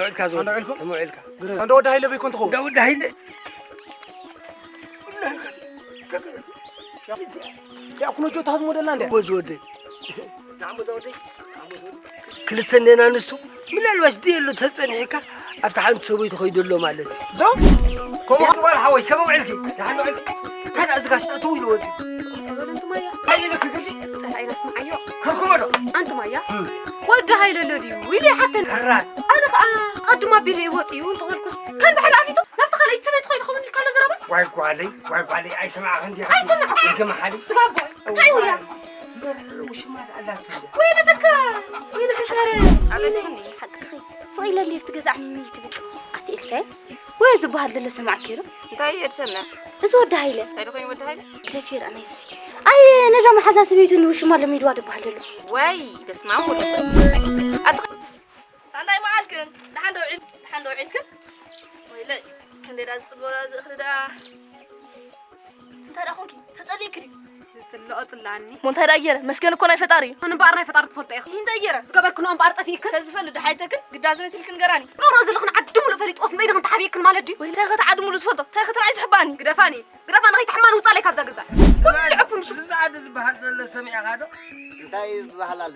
ውዕልካ ዝወደ፣ ውዕልካ? ከም ውዕልካ። እንደ ወዲ ሃይለ በይኮን ትኸውን? እንደ ወዲ ሃይለ። ያኩኖጆ ታዝሞ ደላ እንደ። ወዝ ወደይ። ናዕሞ ዘወደይ። ክልተ እንዴና ንሱ ምናልባሽ ድየሎ ተጸኒሕካ ኣብታ ሓንቲ ሰበይቱ ኸይደሎ ማለት እዩ። ዶ? ከምኡ ትበል ሓወይ፣ ከመይ ውዕልኪ? ደሓን ውዕልኪ? ታዲያ እዚ ጋሽ ኣትው ኢሉ ወፂኡ። ስቕስቕ በሉ እንቱም ኣያ። እንታይ ኢሉ ክግዲ? ጸላኢና ስምዓዮ። ከርኩሞ ዶ? ኣንቱም ኣያ። እም። ወዲ ሃይለ ኣሎ ድዩ? ኢሉ ይሓተኒ። ሕራይ። ኣነ ኸኣ ቀድማ ኣቢሉ እዩ ወፂኡ እንተበልኩስ፣ ከም ባሕሪ ኣፊቱ ናብቲ ካልኣይቲ ሰበይቲ ኸይዱ ኸውን ኢልካ ኣሎ ዘረባ? ዋይ ጓለይ፣ ዋይ ጓለይ፣ ኣይሰማዕኽን ዲኻ? ኣይሰማዕኹን። ይገመሓሊ። ስጋ ኣቦይ፣ እንታይ እዩ እያ? እምበር ውሽማ ኣላቶ እያ። ወይነ ተካ፣ ወይነ ሕሳረ። ኣጸኒሕኒ። ሓቅኺ። ስቕ ኢለ ልፍቲ ገዛዕኒ ትብል። ኣቲ ኤልሳይ፣ ወይ ዝበሃል ዘሎ ሰማዕኪ ዶ? እንታይ እየ ዝሰምዕ? እዚ ወዲ ሃይለ። እንታይ ደኾይኑ ወዲ ሃይለ? ግደፊ ይርኣናይሲ። ኣይ፣ ነዛ መሓዛ ሰበይቱ ንውሽማ ለሚድዋ ዝበሃል ዘሎ። ወይ፣ በስመ ኣብ ወወልድ ወመንፈስ ቅዱስ። ኣቲ ሳንዳይ መዓልክን? ደሓን ዶ ውዒል-፣ ደሓን ዶ ውዒልክን? ወይለይ፣ ክንደይ ደኣ ዝጽበ ዝእኽሊ ደኣ። እንታይ ደኣ ኾንኪ? ተጸሊእኪ ድዩ? ዝጽልኦ ጽላኒ። እሞ እንታይ ደኣ ገይረ? መስገን እኮ ናይ ፈጣሪ እዩ። ኣነ እምበኣር ናይ ፈጣሪ ትፈልጦ ኢኺ። እንታይ ገይረ? ዝገበርክንኦ እምበኣር ጠፊእክን? ተዝፈልጥ ደሓይተክን ግዳዝነት ኢልክን ገራኒ። ኖሮ ዘለኽን ዓዲ ሙሉእ ፈሊጥዎስ መይድኽን ተሓቢእክን ማለት ድዩ? ወይ እንታይ ኸ እቲ ዓዲ ሙሉእ ዝፈልጦ? እንታይ ኸ እቲ ንዓይ ዝሕባኒ? ግደፋኒ። ግደፋኒ፣ ከይትሕማኒ ውጻለይ ካብዛ ገዛ። ኩሉ ዕፉን ሽፍ-። እዚ ዓዲ ዝበሃል ዘሎ ሰሚዕኻ ዶ? እንታይ ዝበሃል ኣሎ?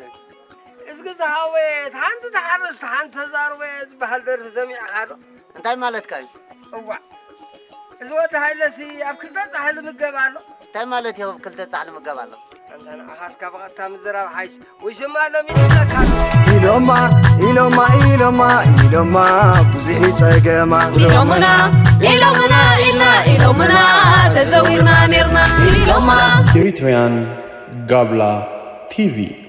እዝጊ ዝሃወት፣ ሓንቲ ትሓርስ፣ ሓንቲ ተዛርበ ዝበሃል ደርፊ ሰሚዕኻ ዶ? እንታይ ማለትካ እዩ? እዋእ፣ እዚ ወዲ ሃይለሲ ኣብ ክልተ ጻሕሊ ምገብ ኣሎ። እንታይ ማለት እዩ ኣብ ክልተ ጻሕሊ ምገብ ኣሎ? ኣንታ ንዓኻስ ካብ ብቐጥታ ምዝራብ ሓይሽ፣ ውሽማ ለሚድካ ኣሎ። ኢሎማ፣ ኢሎማ፣ ኢሎማ፣ ኢሎማ፣ ብዙሕ ይጸገማ። ኢሎምና፣ ኢሎምና፣ ኢልና፣ ኢሎምና፣ ተዘዊርና ኔርና። ኢሎማ። Eritrean Gabla T V.